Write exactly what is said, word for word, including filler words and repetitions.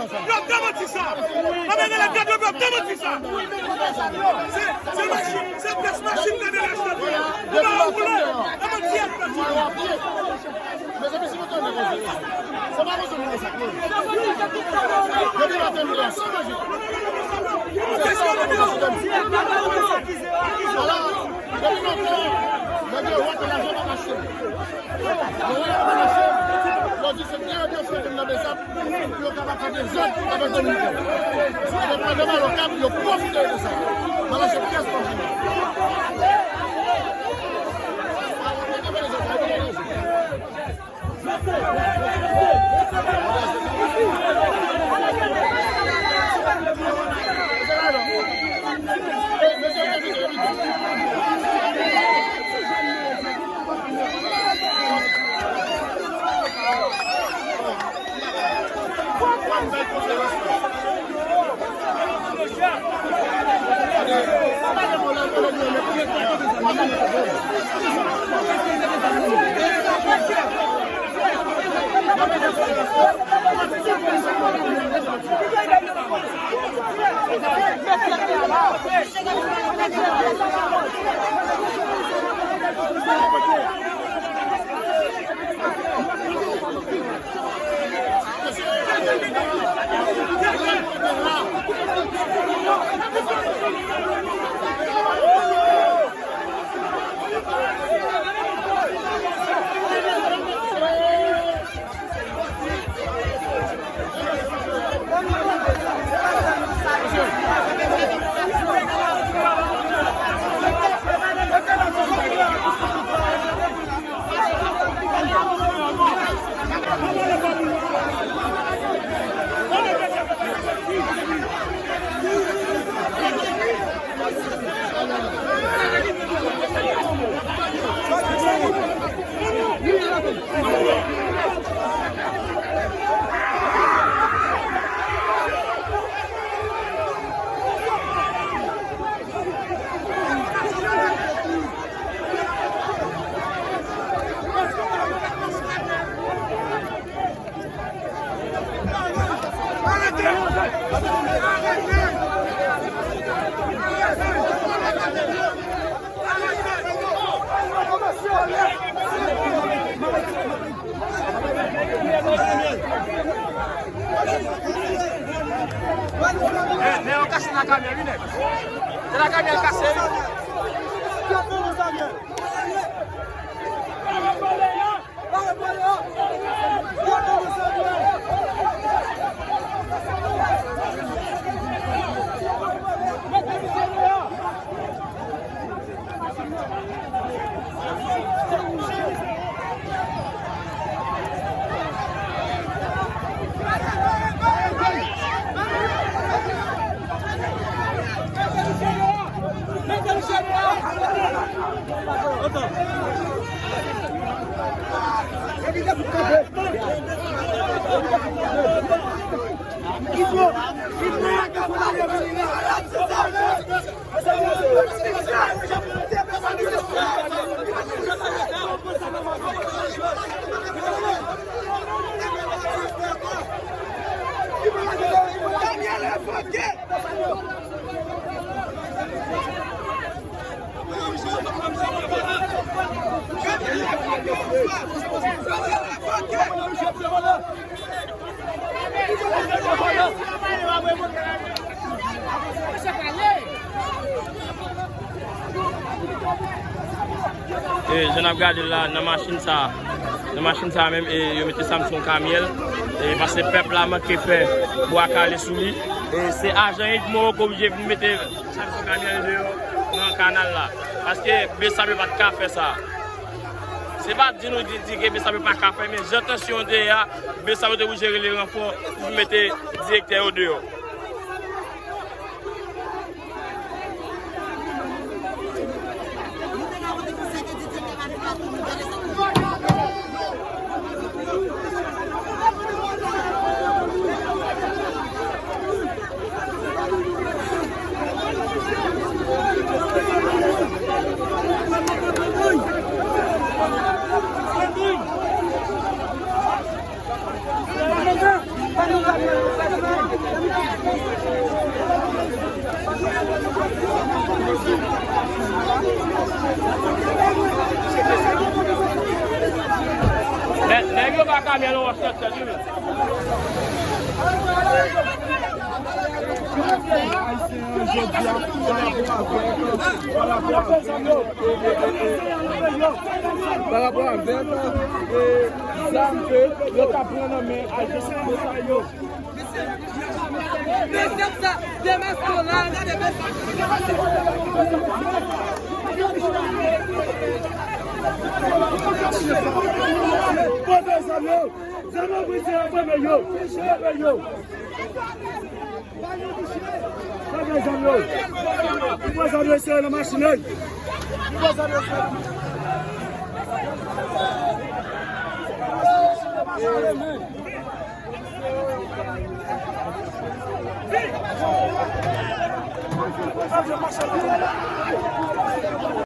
Yo te manti sa! Nan men elèv gad yo, yo te manti sa! Se, se machin, se pyès machin gade lè chante. Ou pa woule, nan manti y ap fè. Mezanmi, si nou tande konsa, se pa konsa nou konsa. Depi maten nou la, san manje. Se sa nou konsa, se tande. Ala, depi maten, nèg yo wè ke lajan pa mache. Yo wè lajan pa mache, yo di se byen yo te fè nan Besap pou yo kapab fè dezòd avèk Dominikèn. Yo pran de bal okap, yo pwofite de sa. Nan mache pyès machin. Eh, nèg yo kase nan kamyon, wi, nèg. Se nan kamyon yo kase, wi. E, jan n ap gade l la, nan machin sa, nan machin sa menm, e, yo mete Samson Kamyèl, e, paske pèp la manke fè bwa kale sou li. E, se ajan Edmo ki oblije vin mete Samson Kamyèl deyò nan kanal la. Paske Bessap yo pa t ka fè sa. Se pa di nou di, di ke Bessap yo pa ka fè, men jan tansyon an te ye a, Bessap yo te oblije rele ranfò pou mete direktè yo deyò. Nèg, nèg yo pa ka mèl wòch tèt tèt, wi. Ayisyen an jodi a, pa rapò avèk, pa rapò avèk, pa rapò avèk, e, zam ke yo ta pran nan men ajan Bessap yo. Bessap sa, demaske w la, gade Bessap. Pote zam yo, zam yo, pote zam yo. Pran zam yo. Pran zam yo, se nan machin nan. Pran zam yo, se nan machin nan.